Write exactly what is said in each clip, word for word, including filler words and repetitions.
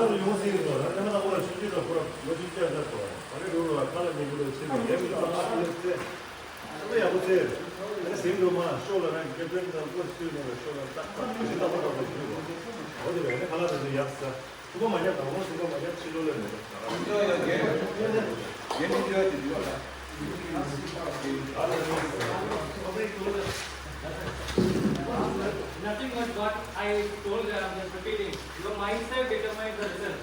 ལ་ཡོང་སྲིད་ཀྱི་འདུག་ད་ལྟ་ང་ལ་ཆུ་ཆུ་དང་ཁོ་ར་ལོ་ཆུ་ཆ་ད་ཐོ་ཨ་ནི་རུ་རུ་ལ་ཁ་ལ་ཉེ་གི་ལོ་ཆེ་ནས་ཡ་མི་ཁ་ང་ལ་ཚེ་ད་ལྟ་ཡག་པོ་ཚེ་ད་ལྟ་ཟིན་འགྲོ་མ་ཤོག་ལ་རང་གི་ཀེ་པྲེན་ཁ་ལ་ཁོ་ཆུ་ནང་ལ་ཤོག་ལ་ཏག་ཏག་ཆུ་ཏག་ཏག་ཏག་ཏག་ཆུ་ཡོད་འོ་དེ་བས་ནི་ཁ་ལ་ད་ཚེ་ཡག་ས། ཐུབ་པ་མ་ཉམས་དང་དབང་ཐུབ་པ་མ་ཉམས་ཕྱི་ལོགས་ལས་མེད་པ། ཡོ་ཡོ་ངས་ངས་མི་འདྲ་དེ་འདྲ་ལ། Nothing much what I told that I'm just repeating. Your mindset determines the result.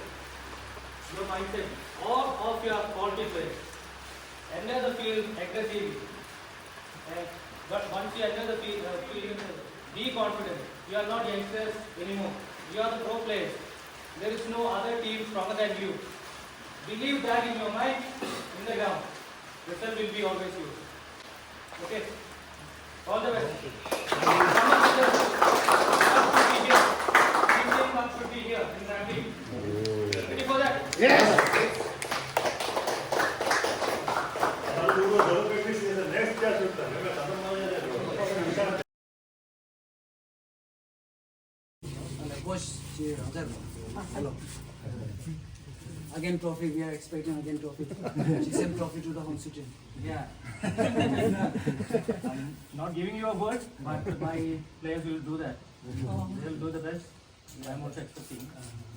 Your mindset. All of your quality traits. Enter the field aggressively. And but once you enter the field, uh, field, be confident. You are not youngsters anymore. You are the pro players. There is no other team stronger than you. Believe that in your mind, in the ground. Result will be always yours. Okay? All the best. Some of the players should be here. Fifteen marks should be here in the ramping. Ready for that? Yes! Hello. Again trophy, we are expecting again trophy. G C M trophy to the home city. Yeah. I'm not giving you a word, but my players will do that. They will do the best. I'm also expecting.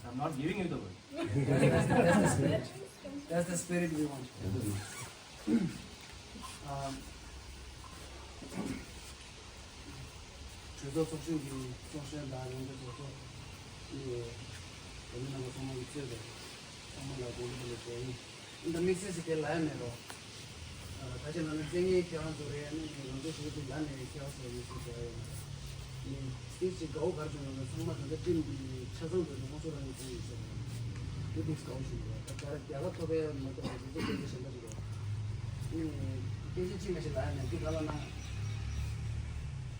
I'm not giving you the word. That's the, that's the spirit. That's the spirit we want. Um, གྲོས་ཚོགས་ཚོགས་གཞོན་གྱི་ཚོགས་གཞོན་དང་རང་གི་གྲོས་ཚོགས་ནི་བོད་མི་རྣམ་པ་ཚང་མ་གིས་གཙོས་པའི་ཚང་མ་ལ་དགོངས་དག་ལ་ཞུ་ཡིན། འདི་དམིགས་བསལ་ཞིག་དེ་ལ་ཡང་མེད་རོགས། ད་ཅི་ལ་ནི་བཙན་ཉིན་ཁྱེད་རང་ཚོ་རེད། ཨ་ནི་ང་ཚོ་ཞིག་དེ་ལ་ནས་ཁྱེད་རང་ཚོ་ཡིན་ཞེས་ཟེར་ཡ་ཡོད་མ་རེད། ནི་སྐད་ཅིག་དགའ་བོ་གར་བྱུང་ན་ཚང་མ་ད་ལྟ་ཊིམ་འདི་ཆ་ཚང་དུ་ནི་ང་ཚོ་རང་གི་ཚོང་ཡིན་ཟེར་བ་རེད། དེ་དམིགས་དགའ་བོ་ཞིག་རེད། ད་རྒྱ་རྒྱ་གར་ཐོབ་པའི་མ་གཏོགས་ང་ཚོ་སྐད་ཆ་གཞན་པ་ཞིག་རེད། ནི་སྐད་ཆ་གཅིག་མ་ཞིག་ལ་ཡ་ནས་འདི་ག་ལ་ན་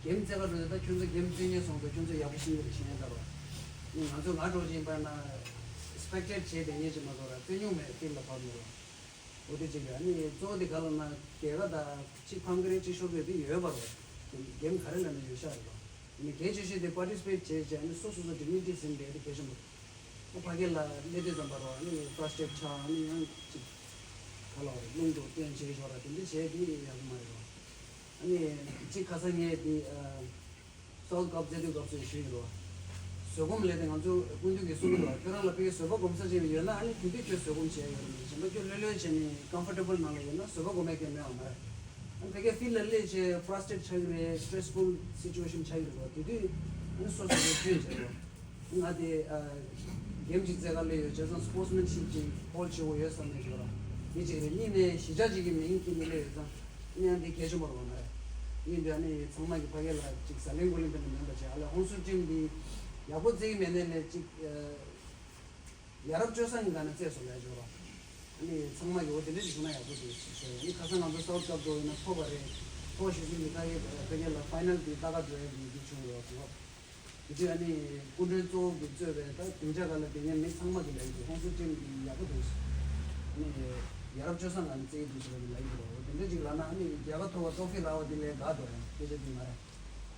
གེམ་རྩེ་ག་འགྲོ་ནས་ད་ཁྱོད་ཚོ་གེམ་རྩེ་ཉེ་སོང་ཙང་ཁྱོད་ཚོ་ཡག་པོ་ཤེས་ཀྱི་རེད་ཤེས་ཡ་ད་རོ། ནི་ང་ཚོ་ང་འགྲོ་བཞིན་པ་ན་སི་པེག་ཊེཊ་བྱས་བསྡད་ཉེ་ཅིག་མ་གཏོགས་ར་རྩེ་མྱོང་མེད་ཕིལ་ལ་བབས་མེད་རོ། འོ་དེ་ཅིག་རེད། ཨ་ནི་གཙོ་བོ་དེ་ག་ལ་ན་རྒྱལ་ཁ་དང་གཅིག་ཕམ་ཁ་རེ་གཅིག་ཤོར་བའི་དེ་ཡོད་པ་རེད། གེམ་ག་རེ་ལ་ནི་ཡོད་ཤག་རེད་པ། ཨ་ནི་གལ་ཆེ་ཤོས་དེ་པར་ཊི་སི་པེཊ་བྱས་བྱས་ཨ་ནི་སོ་སོ་སོ་ཌི་ནི་ཊི་ཟིན་བསྡད་དེ་གལ་ཆེན་པོ་རེད། ཨ་ཕ་གི་ལ་སླེབས་དུས་ཙམ་པ་རོ། ཨ་ནི་ཕ་ར་སི་ཊེཊ་ཆགས། ཨ་ནི་ཡང་གཅིག་ག་ལ་རེད། རླུང་འགྲོ་སྟོན་བྱས་ཤོར་ར་དེ་འདྲ་བྱས་དེ་ཡག་པོ་མ་རེད་པ། ཨ་ནི་གཅིག་ཁ་སང་ངས་དེ་ཨ། སའུ་ཐི་ཀབ་རྩེད་དུས་སྐབས་སུ་ཞུས་ཡོད་རེད་པ། བཟོད་སྒོམ་ལས་དེ་ང་ཚོ་སྐུ་མདུན་གྱིས་གསུངས་ཡོད་རེད་པ། ཁྱོད་རང་ལ་ཕ་གིའི་བཟོད་པ་སྒོམ་ས་ཅིག་ཡོད་ན་ཨ་ནི་དེ་དུས་ཁྱོད་བཟོད་སྒོམ་བྱས་ཡོད་རེད། མི་གཞན་པ་ཁྱོད་ལྷོད་ལྷོད་བྱས་ནས་ཀམ་ཕོར་ཊེ་བལ་ནང་ལ་ཡོད་ན་བཟོད་པ་སྒོམ་ཡས་ཁྱོད་མེད་པ་མ་རེད། ཨ་ནི་ཕ་གིའི་ཕིལ་ལ་སླེབས་བྱས་ཕ་ར་སི་ཊེཊ་ཆགས་ཀྱི་རེད། སི་ཊེ་རེ་སི་ཕུལ་སི་ཅུ་ཨེ་ཤན་ཆགས་ཀྱི་རེད་པ། དེ་དུས་ཨ་ནི་སོ་སོ་སོ་ཐོན་བྱས་རེད་པ། ང་དེ་ཨ་གེམ་གཅིག་རྩེ་ག་སླེབས་ཡོད་བྱས་ཙང་སི་པོར་ཊི་སི་མེན་ཤིབ་ཅིག་ཧོལ་ཌི་བྱེད་དགོས་ཡོད་བསམ་ནས་བྱས་ར། དེ་གཅིག་རེད། གཉིས་ནས་གཞིས་ཆགས་གཅིག་གི་མིང་བསྐྱོན་ནས་སླེབས་ཡོད་ཙང་། ཨ་ནི་ཡང་འདི་གལ་ཆེན་པོ་རེད་པ་མ་རེད། ཡིན་དུས་ཨ་ནི་ཚང་མ་གི་ཕ་གི་ལ་ཅིག་ཟ་ལིང་གོ་ལིང་དེ་འདྲ་མེད་པ་བྱས། ཨ་ལས་ཧོན་སུར་ཊིམ་འདི་ཡག་པོ་རྩེ་གི་མེད་ནའི་ལས་ཅིག་ཡ་རབས་སྤྱོད་བཟང་གི་སྒང་ནས་རྩེས་སོང་ལབ་ཆོག་ར། ཨ་ནི་ཚང་མ་གི་འོ་དེ་འདྲ་ཅིག་བྱུང་ན་ཡག་པོ་འདུག་ཅེས་ཞུ་ཡ། ཨ་ནི་ཁ་སང་ང་ཚོ་སའུ་ཐི་ཀབ་འགྲོ་ཡིན་ན་ཐོབ་པ་རེད། ཐོག་ཞུ་ཚུལ་འདི་ཕ་གི་ཕ་གི་ལ་ཕའི་ནལ་འདི་ལྟ་ག་འགྲོ་ཡ་འདི་འདི་བྱུང་ཡོད་རེད་པ། དེ་དུས་ཨ་ནི་སྐུ་མགྲོན་གཙོ་བོ་གིས་གཙོས་པའི་ད་སྡིངས་ཆ་སྒང་ལ་དེ་ནས་མི་ཚང་མ་གིས་ལབ་ཀྱི་འདུག་ཁོང་ཚོ་ཊིམ་འདི་ཡག་པོ་འདུག་ཨ་ནི་ཡ་རབས་སྤྱོད་བཟང་ངང་ནས་རྩེ་གི་འདུག་ཟེར་བ་ལབ་ཀྱི་འདུག་འོ་དེ་འདྲ་ཅིག་ལབ་ན་ཨ་ནི་རྒྱལ་ཁ་ཐོབ་པ་ཊོ་ཕི་ལབ་པ་འདི་ལས་དགའ་འདུག་ཨ་ནི་སྐད་ཆ་འདི་མ་རེད།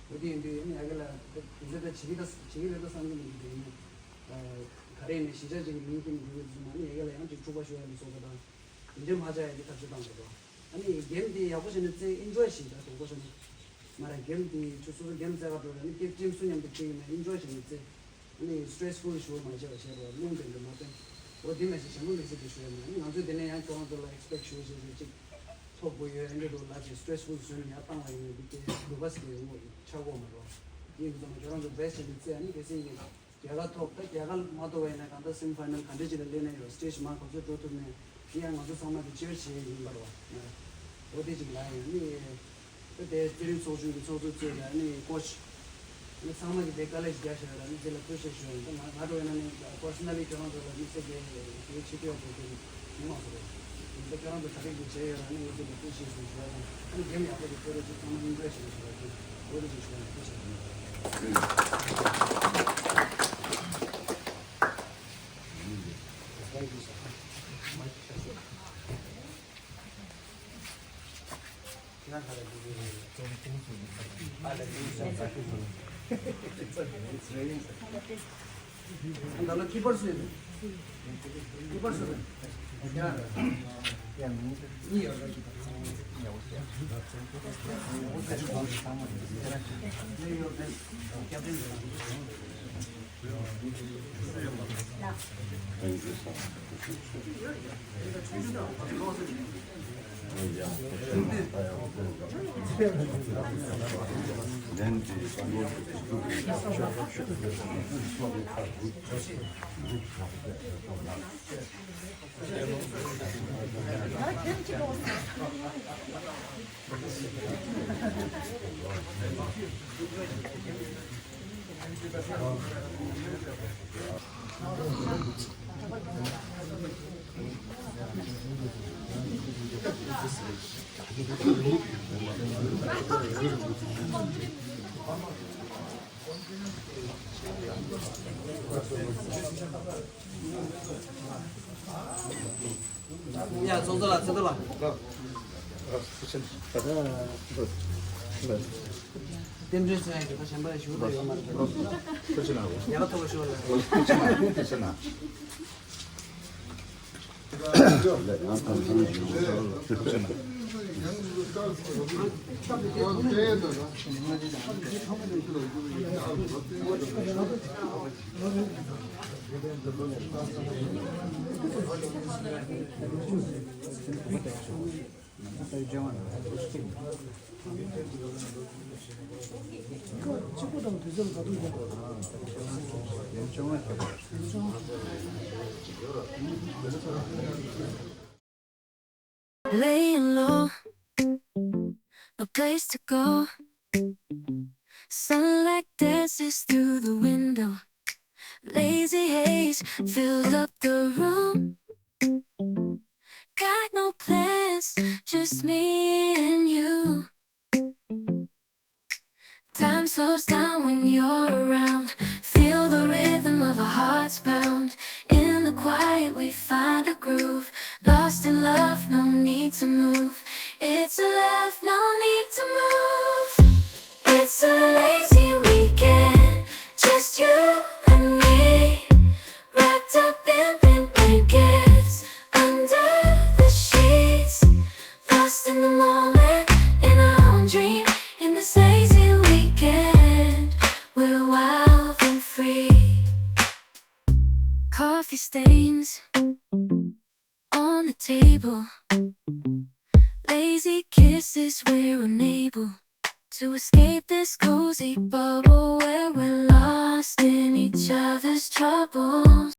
འོ་དེ་ཡིན་དུས་ཨ་ནི་ཡ་གི་ལ་དེ་ཚོ་ད་བྱེད་ཀྱི་ད་བྱེད་ཀྱི་རེད་ད་བསམ་གྱི་མི་འདུག་དེ་ཡིན་ན་ག་རེ་ཡིན་ནའི་གཞིས་ཆགས་ཅིག་གི་མིང་ཁྱེར་ནས་འགྲོ་གི་འདུག་ཟེར་ན་ཨ་ནི་ཡ་གི་ལ་ཡང་ཅིག་འཁྲུག་པ་ཤོར་ཡ་ལ་སོགས་པ་དང་། དེ་འདྲའི་མ་ཆགས་ཡ་གི་ཐབས་ཤེས་བཏང་དགོས་འདུག་ཨ་ནི་གེམ་དེ་ཡག་པོ་བྱས་ནས་རྩེ་ཨིན་ཇོའི་བྱེད་ད་དོག་པོ་བྱས་ནས། མ་རེད། གེམ་དེ་ཁྱོད་སོ་སོ་གེམ་རྩེ་ག་འགྲོ་ར་ནི་ཀེབ་ཊིམ་སུ་མཉམ་དུ་རྩེ་ཡིན་ན་ཨིན་ཇོའི་བྱས་ནས་རྩེ། ཨ་ནི་སི་ཊེ་རེ་སི་ཕུལ་ཞུ་བ་མ་བྱས་པ་བྱས་རོགས་རླུང་དེ་འདྲ་མ་བཏོན། འོ་དེ་མ་བྱས་ཞན་པོ་མི་སྲིད་དེ་ཞུ་ཡ་མ་ཨ་ནི་ང་ཚོས་དེ་ནས་ཡང་ཁྱོད་རང་ཚོ་ལ་ཨེག་སི་པེག་ཊི་ཞུ་བྱས་བྱས་ཅིག་ཐོབ་དགོས་ཡོད་ཨེ་འདྲ་འདུག་ལབ་ཅིག་སི་ཊེ་རེ་སི་ཕུལ་བཟོས་ནས་ཡར་བཏང་བ་ཡིན་ན་འདི་སྐད་འདུག་ག་ཟེར་གྱི་ཡོང་གི་ཆགས་གོ་མ་རོགས་ཡིན་འདུག་ཙང་ཁྱོད་རང་ཚོ་བེ་སི་ཊི་བྱས་ནས་རྩེ་ཨ་ནི་གལ་སྲིད་ཡིན་ན། རྒྱལ་ཁ་ཐོབ་ད་རྒྱལ་ཁ་མ་ཐོབ་པ་ཡིན་ན་གང་ལྟར་སེ་མི་ཕའི་ནལ་ག་འདྲ་ཅིག་ལ་སླེབས་ན་ཡོད་སི་ཊེ་ཇི་མར་ག་ཚོད་འགྲོ་ཐུབ་ནས་དེ་ཡང་ང་ཚོ་ཚང་མ་དེ་ཅི་བྱེད་ཡིན་པ་རེད་བ། འོ་དེ་ཅིག་ལ་ཡིན་ནི་ད་དེ་རྩེད་རིགས་ཚོགས་ཆུང་གི་ཚོགས་གཙོ་གཙོས་ལ་ནི་ཀོ་ཆི་ནི་ཚང་མ་གི་དེ་དཀའ་ལས་ཅིག་རྒྱག་བཞག་ཡོད་ལ་ནི་དེ་ལ་ཐུགས་རྗེ་ཆེ་ཞུ་ཡ་ཡིན། ད་ང་ང་འགྲོ་ཡིན་ན་ནི་པར་སོ་ན་ལི་ཁྱོད་རང་ཚོ་ལ་དམིགས་བསལ་གྱི་དེ་ཆེ་བསྟོད་དེ་དེ་མི་མང་སོང་རེད། ད་ཁྱོད་རང་ཚོ་ག་རེ་གི་བྱས་ཡོད་ལ་ནི་ང་ཚོ་ལ་ཐུགས་རྗེ་ཆེ་ཞུ་ཡ་དང་ཨ་ནི་གེམ་ཡག་པོ་དེ་ཁྱོད་རང་ཚོ་ཚང་མ་ཨིན་ཇོའི་བྱེད་ཞུ་ཡ་དེ། ཡ་ཚོགས་གཙོ་ལགས་ཚེ་རྡོ་ལགས། རྟེན་འབྲེལ་ཟེར་ཡག་གི་ད་གཞན་པ་ཞུ་ད་ཡོད་མ་རེད། ཡག་ཐོག་ཞུ་ལ། Laying low, no place to go. Sunlight dances through the window. Lazy haze filled up the room. Got no plans, just me and you. Time slows down when you're around. Feel the rhythm of our hearts pound. In the quiet, we find a groove. Lost in love, no need to move. It's a love, no need to move. It's a lazy weekend, just you and me. Wrapped up in pink blankets, under the sheets. Lost in the moment, in our own dream. In this lazy weekend, we're wild and free. Coffee stains on the table. Lazy kisses, we're unable to escape this cozy bubble where we're lost in each other's troubles.